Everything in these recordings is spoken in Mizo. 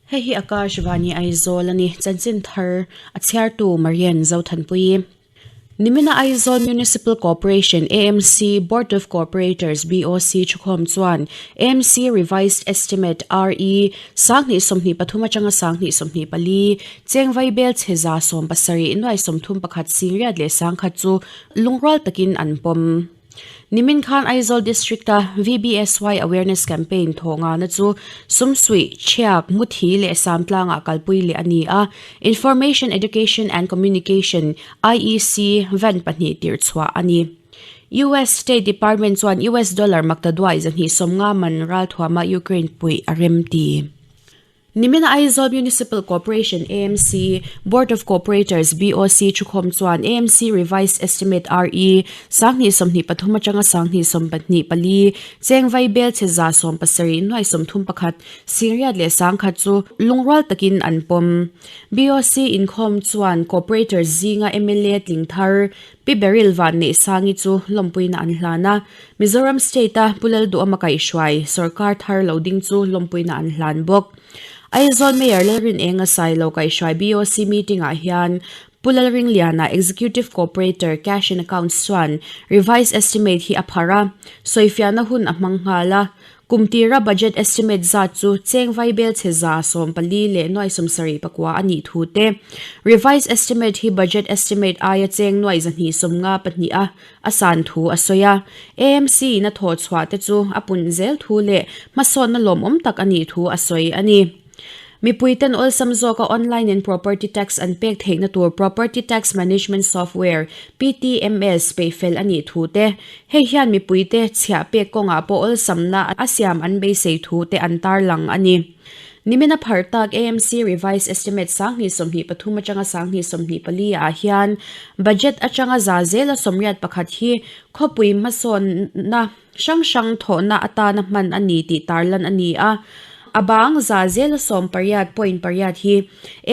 Hei hi Akash Vani Aizawl a ni. Chanchin thar a chhiartu Marian Zothanpuii. Nimina Aizawl Municipal Corporation, AMC, Board of Corporators, BOC, thukhawm chuan AMC Revised Estimate, RE, 2023 atanga 2024, cheng vaibel chhe 70 nuai 31 singriat leh sangkhat chu lungrual takin an pawm. Nimin khan Aizawl District-a VBSY Awareness Campaign thawh ngahna chu Sumsuih, Chhiak, Muthi leh Samtlangah kalpui leh a ni a, Information, Education and Communication, IEC, van pahnih tirh chhuah a ni. US State Department chuan US dollar maktaduai 250 man ralthuama Ukraine puih a remti. Nimina Aizawl Municipal Corporation, AMC, Board of Corporators, BOC, thukhawm chuan AMC Revised Estimate, RE, 2023 atanga 2024, cheng vai bel chhe 70 nuai 31, singriat leh sangkhat chu lungrual takin an pawm. BOC inkhawm chuan Corporators zinga mla tling thar Pi Beryl Vanneihsangi chu lawmpuina an hlan a, Mizoram State-a Pu Lalduhama kaihhruai sorkar thar lo ding chu lawmpuina an hlan bawk. Aizawl Mayor Lalrinenga Sailo kaihhruai BOC meeting-ah hian Pu Lalringliana, Executive Cooperator, Cash and Accounts chuan revised estimate hi a pharh a, sawifiahna hun a hmang nghal a. Kum tira budget estimate zat chu cheng vaibel chhe 14 leh nuai 74 a nih thu te, revised estimate hi budget estimate aia cheng nuai 254 a a san thu a sawi a. AMC in a thawh chhuah te chu a pun zel thu leh hmasawnna lawmawm tak a nih thu a sawi a ni. Mipui ten awlsam zawka online in property tax an pek theihna tur Property Tax Management Software, PTMS, peih fel a nih thu te, hei hian mipuite chhiah pek kawngah pawh awlsamna a siam an beisei thu te an tarlang a ni. Nimina pharh tak AMC Revised Estimate 2023 atanga 2024 ah hian budget atanga za zela 81 hi khawpui hmasawnna hrang hrang thawhna atana hman a ni tih tarlan a ni a. A bang za zela 18.8 hi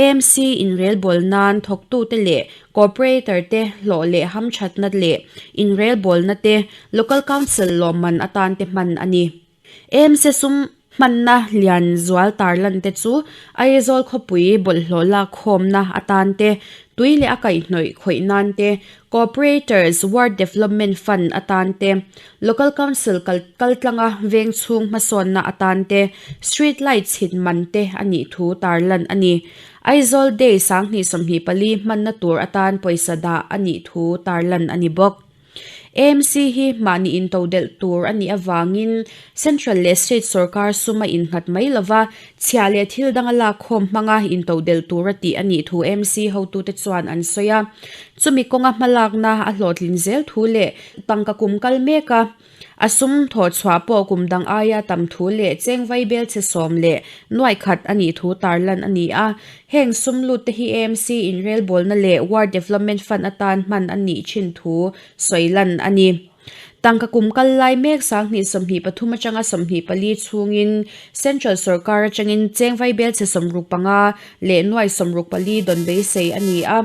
AMC inrelbawl nan thawktute leh corporator te hlawh leh hamthatna leh inrelbawlna te Local Council lawmman atan te hman a ni. AMC sum hmanna lian zual tarlan te chu Aizawl khawpui bawlhhlawh lak khawmna atan te, tui leh a kaihhnawih khawih nan te, Cooperators Ward Development Fund atan te, Local Council kal kaltlanga veng chhung hmasawnna atan te, Street light chhit man te a nih thu tarlan a ni. Aizawl Day 2024 hmanna tur atan pawisa dah a nih thu tarlan a ni bawk. AMC hi mahni intodelh tur a nih avangin Central leh State sorkar sum a innghat mai lova, chhiah leh thil danga lakkhawm hmanga intodelh tur a tih a nih thu AMC hotute chuan an sawi a. Chumi kawnga hmalakna a hlawhtlin zel thu leh tangka kum kal mek a. A sum thawh chhuah pawh kum dang aia tam thu leh cheng vaibel chhe sawm leh nuai khat a nih thu tarlan a ni a. Heng sum lut te hi AMC inrelbawlna leh Ward Development Fund atan hman a nih thin thu sawi lan a ni. Tangka kum kal lai mek 2023 atanga 24 chhungin Central sorkar atangin cheng vaibel chhe 65 leh nuai 64 dawn beisei a ni a.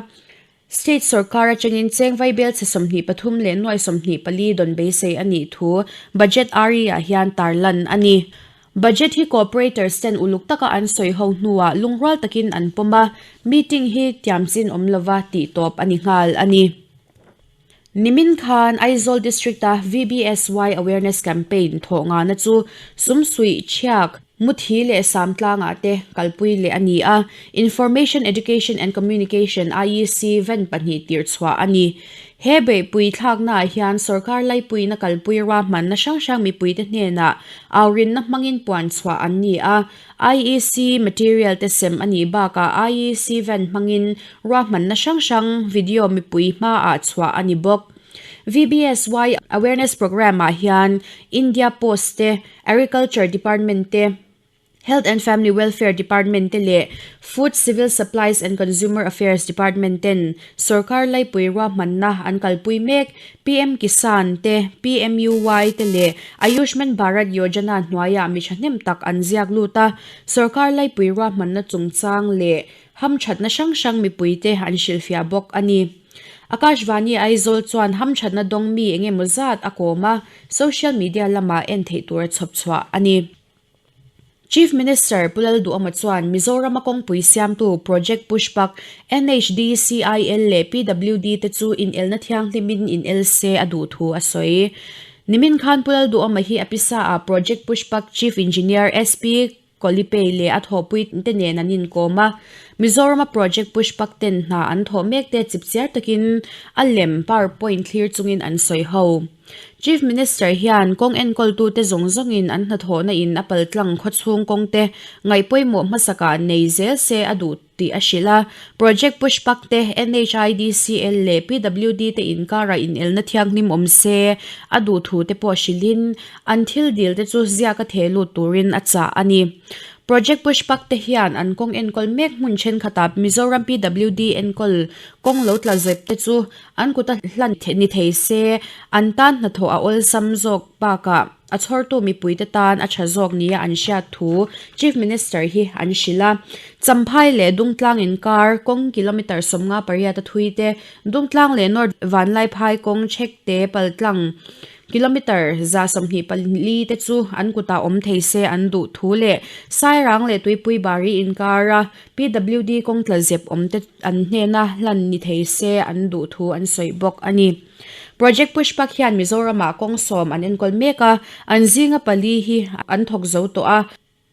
State sorkar atangin cheng vaibel chhe 23 leh nuai 24 dawn beisei a nih thu Budget RE ah hian tarlan a ni. Budget hi cooperators ten uluk taka an sawi ho hnuah lungrual takin an pawm a, meeting hi tiamchin awm lova tih tawp a ni nghal a ni. Nimin khan Aizawl District-a VBSY Awareness Campaign thawh ngahna chu Sumsuih, Chhiak, Muthi leh Samtlangah te kalpui leh a ni a, Information Education and Communication, IEC, van pahnih tirh chhuah a ni. He beihpui thlaknaah hian sorkar laipuina kalpui ruahmanna hrang hrang mipuite hnenah aurinna hmangin puan chhuah an ni a, IEC material te sem a nih bakah IEC van hmangin ruahmanna hrang hrang video mipui hmaah chhuah a ni bawk. VBSY Awareness Programme-ah hian India Post te, Agriculture Department te, Health and Family Welfare Department te leh Food, Civil Supplies and Consumer Affairs Department ten sorkar laipui ruahmanna an kalpui mek. PM Kisan te, PMUY te leh Ayushman Bharat Yojana hnuaiah mi thahnem tak an ziak lut a, sorkar laipui ruahmanna chungchang leh hamthatna hrang hrang mipuite an hrilhfiah bawk a ni. Akashvani Aizawl chuan hamthatna dawng mi eng emaw zat a kawm a, social media lamah en theih tur a chhawp chhuah a ni. Chief Minister Pu Lalduhawma chuan Mizorama kawngpui siamtu Project Pushpak, NHDCIL leh PWD te chu inelna thianghlimin inel se a duh thu a sawi. Nimin khan Pu Lalduhawma hi a pisa ah Project Pushpak Chief Engineer SP Kolipei leh a thawhpui te nen an inkawm a. Mizorama Project Pushpak ten hna an thawh mek te chipchiar takin a lem powerpoint thlir chungin an sawi ho. Chief Minister hian kawng enkawltute zawng zawngin an hnathawhna in a paltlang khawchhung kawngte ngaihpawimawh hmasakah nei zel se a duh tih a hrilh a. Project Pushpak te, NHIDCL leh PWD te inkarah inelna thianghlim awm se a duh thu te pawh hrilhin an thil dil te chu ziaka theh lut turin a chah a ni. Project Pushpak te hian an kawng enkawl mek hmun thenkhatah Mizoram PWD enkawl kawng lo tla zep te chu An kuta hlan ni thei se, an tan hnathawh a awlsam zawk bakah a chhawrtu mipuite tan a tha zawk nia an hriat thu Chief Minister hi an hrilh a. Champhai leh Dungtlang inkar kawng kilometre 58 a thui te, Dungtlang leh North Vanlaiphai kawng chhekte paltlang kilometre 124 te chu an kutah awm thei se an duh thu leh Sairang leh Tuipui Bari inkara PWD kawng tla zep awm te an hnena hlan ni thei se an duh thu an sawi bawk a ni. Project Pushpak hian Mizoramah kawng sawm an enkawl mek a, an zinga pali hi an thawk zo tawh a,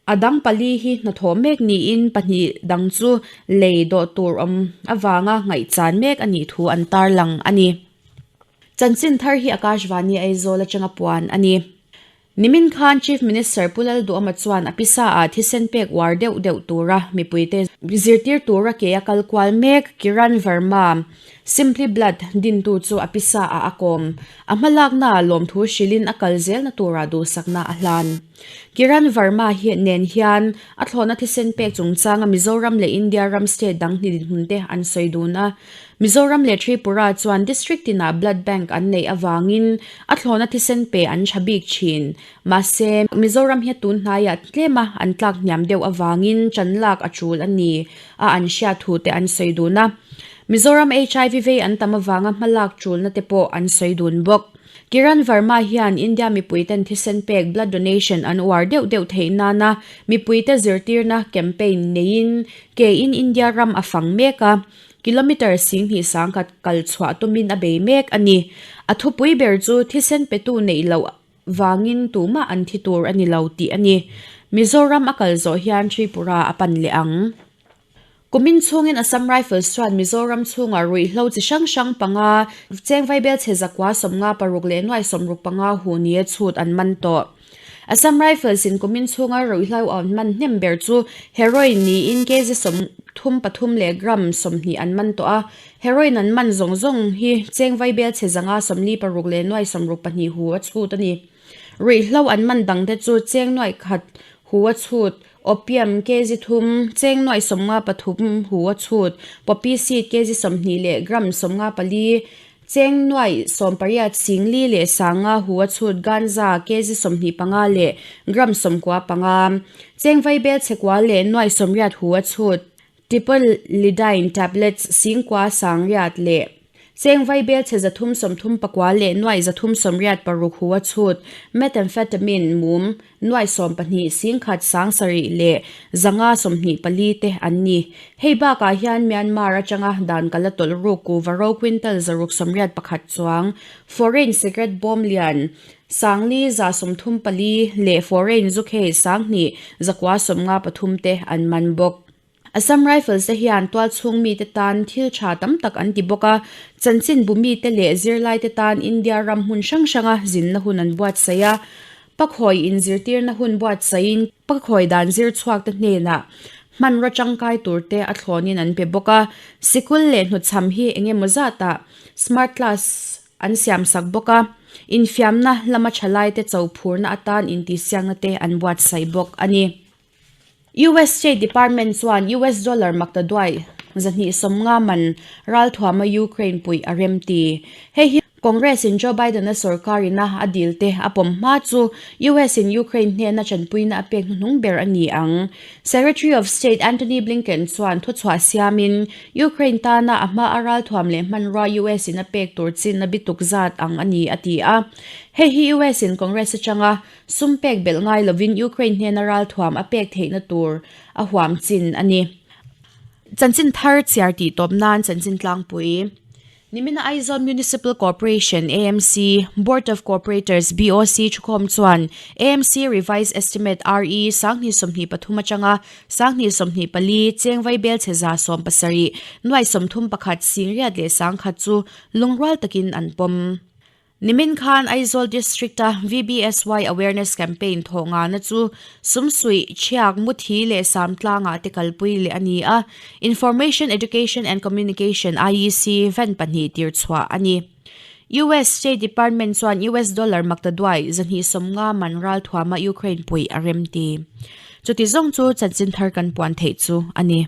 a dang pali hi hnathawh mek niin pahnih dang chu lei dawh tur awm avanga ngaihchan mek a nih thu an tarlang a ni. Chanchin thar hi Akashvani Aizawl atanga puan a ni. Nimin khan Chief Minister Pu Lalduhawma chuan a pisa ah thisen pek uar deuh deuh tura mipuite zirtir tura ke a kal kual mek Kiran Verma, Simply Blood dintu chu a pisa ah a kawm. A hmalakna ah lawmthu hrilhin a kal zelna tura duhsakna a hlan. Kiran Verma hi nen hian a thlawhna thisen pek chungchanga Mizoram leh India ram state dang hni dinhmun te an sawi dun a. Mizoram leh Tripura chuan district tinah blood bank an neih avangin a thlawhna thisen pe an tha bik thin. Mahse, Mizoram hi tun hnaiah tlema an tlak hniam deuh avangin ṭan lak a ṭul a ni a an hriat thu te an sawi dun a. Mizoram HIV vei an tam avanga hmalak ṭulna te pawh an sawi dun bawk. Kiran Verma hian India mipuiten thisen pek blood donation an uar deuh deuh theih nana mipuite zirtirna campaign neiin kein India ram a fang mek a. Kilometre 10,000 sangkhat kal chhuah tumin a bei mek a ni. A thupui ber chu thisen petu neih loh vangin tumah an thi tur a ni lo tih a ni. Mizoram a kal zawh hian Tripura a pan leh ang. Kumin chhungin Assam Rifles chuan Mizoram chhungah ruihhlo chi hrang hrang panga, cheng vaibelchhe zakua 56 leh nuai 65 hu nia chhut an man tawh. Assam Rifles in kumin chhunga ruihhlo an man hnem ber chu heroin niin kg 33 leh gram 20 an man tawh a. Heroin an man zawng zawng hi cheng vaibelchhe zanga 46 leh nuai 62 hu a chhut a ni. Ruihhlo an man dangte chu cheng nuai khat hu a chhut, Opium kg thum, cheng nuai 53 hu a chhut, poppy seed kg 20 leh gram 54, cheng nuai 18 singli leh sanga hu a chhut, ganja kg 25 leh gram 95, cheng vaibel chhekua leh nuai 80 hu a chhut, Tipylidine tablets singkua sangriat leh cheng vaibel chhe 339 leh nuai 386 hu a chhut, methamphetamine mum nuai 12 singkhat 70 leh 524 te an ni. Hei bakah hian Myanmar atanga dan kala tawlh ruk kuva ro quintal 681 chuang foreign cigarette bawm lian 4 134 leh foreign zukhei 2 953 te an man bawk. Assam Rifles te hian tual chhung mite tan thil tha tam tak an ti bawk a, chanchin bu mite leh zirlai te tan India ram hmun hrang hranga zinna hun an buatsaih a, pakhawi inzirtirna hun buatsaihin pakhawi dan zir chhuak te hnenah hmanraw tangkai tur te a thlawnin an pe bawk a, sikul leh hnawchham hi eng emaw zatah smart class an siam sak bawk a, infiamna lama thalai te cho phurna atan intihsiakna te an buatsaih bawk a ni. US State Department chuan US dollar maktaduai 250 man ralthuama Ukraine puih a rem ti. Hei hi. Congress in Joe Biden-a sorkar ina a dil te a pawm hma chu US in Ukraine hnena tanpuina a pek hnuhnung ber a ni ang. Secretary of State Antony Blinken chuan thuchhuah siamin Ukraine tana a hma a ralthuam leh hmanrua US in a pek tur chin a bituk zat ang a ni a ti a. Hei hi US in Congress atanga sum pek belh ngai lovin Ukraine hnena ralthuam a pek theihna tur a huam chin a ni. Chanchin thar chhiar tih tawp nan chanchin tlangpui. Nimina Aizawl Municipal Corporation, AMC, Board of Corporators, BOC, thukhawm chuan AMC Revised Estimate, RE, 2023 atanga 2024 cheng vaibel chhe 70 nuai 31 singriat leh sangkhat chu lungrual takin an pawm. Nimin khan Aizawl District-a VBSY Awareness Campaign thawh ngahna chu Sumsuih, Chhiak, Muthi leh Samtlangah te kalpui leh a ni a, Information, Education and Communication, IEC, van pahnih tir chhuah a ni. US State Department chuan US dollar maktaduai 250 man ralthuama Ukraine puih a remti. Chuti zawng chu chanchin thar kan puan theih chu a ni.